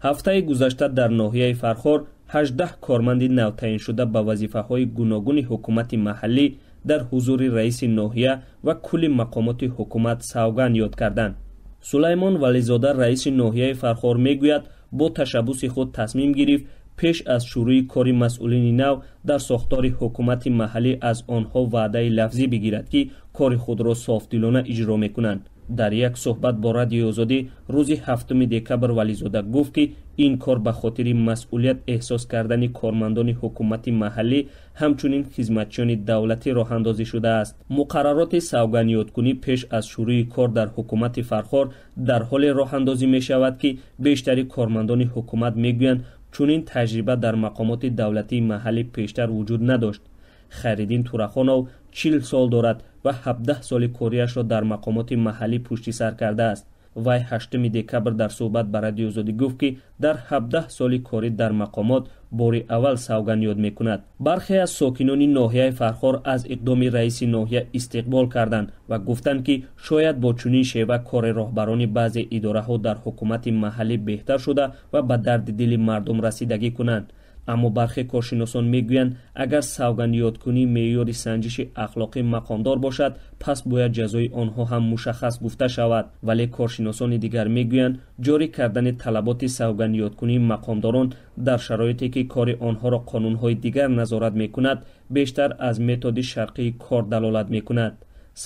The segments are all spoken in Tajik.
Ҳафтаи гузашта дар ноҳияи Фархор 18 корманди навтаъиншуда ба вазифаҳои гуногуни ҳукумати маҳаллӣ дар ҳузури раиси ноҳия ва кулли мақомоти ҳукумат савганд ёд карданд. Сулаймон Вализода, раиси ноҳияи Фархор, мегӯяд, бо ташаббуси худ тасмим гирифт пеш аз шурӯи кори масъулини нав дар сохтори ҳукумати маҳаллӣ аз онҳо ваъдаи лафзӣ бигирад, ки кори худро софдилона иҷро мекунанд. Дар як суҳбат бо Радиои Озодӣ рӯзи 7 декабр Вализода гуфт, ки ин кор ба хотири масъулият эҳсос кардани кормандони ҳукумати маҳаллӣ, ҳамчунин хизматчиёни давлатӣ роҳандозӣ шудааст. Муқаррароти савгандёдкунӣ пеш аз шурӯи кор дар ҳукумати Фархор дар ҳоле роҳандозӣ мешавад, ки бештари кормандони ҳукумат мегӯянд, чунин таҷриба дар мақомоти давлатии маҳаллӣ пештар вуҷуд надошт. Хайриддин Турахонов 40 сол дорад ва 17 соли кориашро дар мақомоти маҳаллӣ пушти сар кардааст. Вай 8 декабр дар суҳбат ба Радиои Озодӣ гуфт, ки дар 17 соли корӣ дар мақомот бори аввал савганд ёд мекунад. Бархе аз сокинони ноҳияи Фархор аз иқдоми раиси ноҳия истиқбол карданд ва гуфтанд, ки шояд бо чунин шева кори роҳбарони баъзе идораҳо дар ҳукумати маҳаллӣ беҳтар шуда ва ба дарди дили мардум расидагӣ кунанд. Аммо бархе коршиносон мегӯянд, агар савгандёдкунӣ меъёри санҷиши ахлоқи мақомдор бошад, пас бояд ҷазои онҳо ҳам мушаххас гуфта шавад. Вале коршиносони дигар мегӯянд, ҷорӣ кардани талаботи савгандёдкунии мақомдорон дар шароите, ки кори онҳоро қонунҳои дигар назорат мекунад, бештар аз методи шарқии кор далолат мекунад.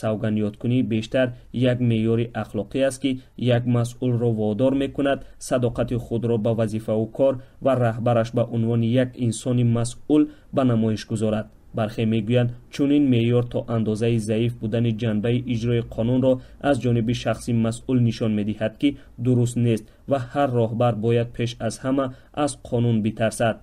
Савгандёдкунӣ бештар як меъёри ахлоқӣ аст, ки як масъулро водор мекунад садоқати худро ба вазифаву кор ва раҳбараш ба унвони як инсони масъул ба намоиш гузорад. Бархе мегӯянд, чунин меъёр то андозаи заиф будани ҷанбаи иҷрои қонунро аз ҷониби шахси масъул нишон медиҳад, ки дуруст нест ва ҳар роҳбар бояд пеш аз ҳама аз қонун битарсад.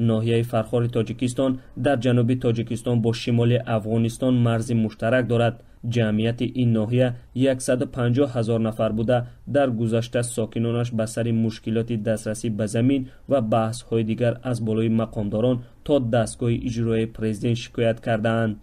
Ноҳияи Фархори Тоҷикистон дар ҷануби Тоҷикистон бо шимоли Афғонистон марзи муштарак дорад. Ҷамъияти ин ноҳия 150 ҳазор нафар буда, дар гузашта сокинонаш ба сари мушкилоти дастрасӣ ба замин ва баҳсҳои дигар аз болои мақомдорон то дастгоҳи иҷроияи президент шикоят кардаанд.